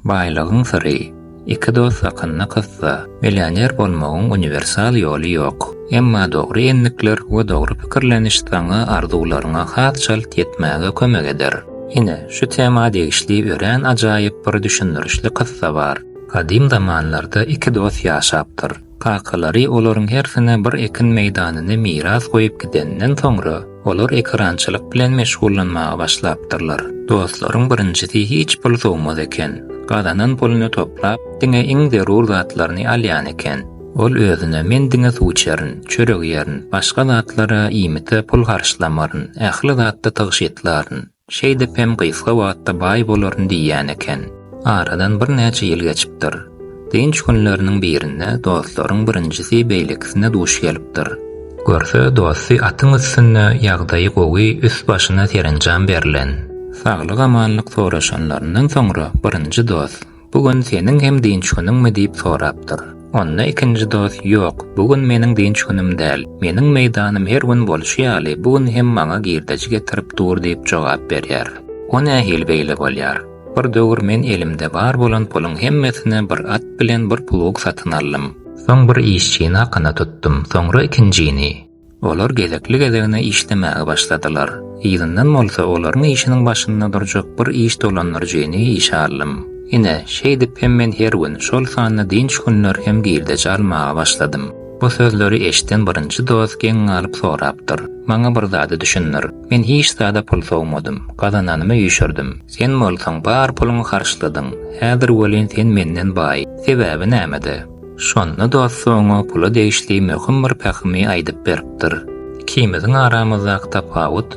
Baýlygyň syry, Iki dost hakynda kyssa. Millioner bolmagyň uniwersal ýoly ýok. Emma dogry endikler we dogry pikirleniş saňa arzuwlaryňa has çalt ýetmäge kömek eder. Ine, şu tema degişli örän ajaýyp bir düşündirişli kyssa bar. Gadym zamanlarda iki dost ýaşapdyr. Kakalary olaryň hersine bir ekin meýdanyny miras goýup gideninden soňra, olar ekerançylyk bilen meşgullanmaga başlapdyrlar. Dostlaryň birinjisi hiç pul sowmaz eken. Gazanan puluny toplap, diňe iň zerur zatlaryny alýan eken. Ol özüne men diňe suw içerin, çörek iýerin, başga zatlara, iýmite pul harçlamaryn, ähli zatda tygşytlaryn. Şeýdip hem gysga wagtda baý bolaryn diýýän eken. Aradan birnäçe ýyl geçipdir. Dynç günleriniň birinde dostlaryň birinjisi beýlekisine duş gelipdir. Görse, dosty atyň üstünde, ýagdaýy gowy, üst-başyna serenjam berlen. Saglyk-amanlyk soraşanlaryndan soňra birinji dost. Bu gün seniň hem dynç günüňmi diýip sorapdyr. Onda ikinji dost, Ýok, bu gün meniň dynç günüm däl. Meniň meýdanym her gün bolşy ýaly, bu gün hem maňa girdeji getirip dur diýip jogap berýär. O nähili beýle bolýar? Bir döwür men elimde bar bolan puluň hemmesine bir at bilen bir plug satyn aldym. Soň bir işçini hakyna tutdum, soňra ikinjini. Olar gezekli-gezegine işlemäge başladylar. Yzyndan bolsa olaryň işiniň başynda durjak bir iş dolandyryjyny işe aldym. Ine, şeýdip hem men her gün, şol sanda dynç günleri hem girdeji almaga başladym. Bu sözleri eşiden birinji dost geň galyp sorapdyr, Maňa bir zady düşündir. Men hiç zada pul sowmadym, gazananymy üýşürdim. Sen bolsaň bar puluňy harçladyň. Häzir welin sen menden baý. Sebäbi nämede? Şonda dosty oňa pula degişli möhüm bir pähimi aýdyp beripdir. Ikimiziň aramyzdaky tapawut,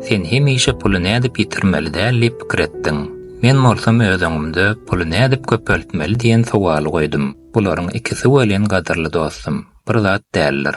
sen hemişe puly nädip ýitirmeli däl diýip pikir etdiň. Men bolsam öz öňümde puly nädip köpeltmeli diýen sowaly goýdum. Bularyň ikisi welin gadyrly dostum, bir zat däldir.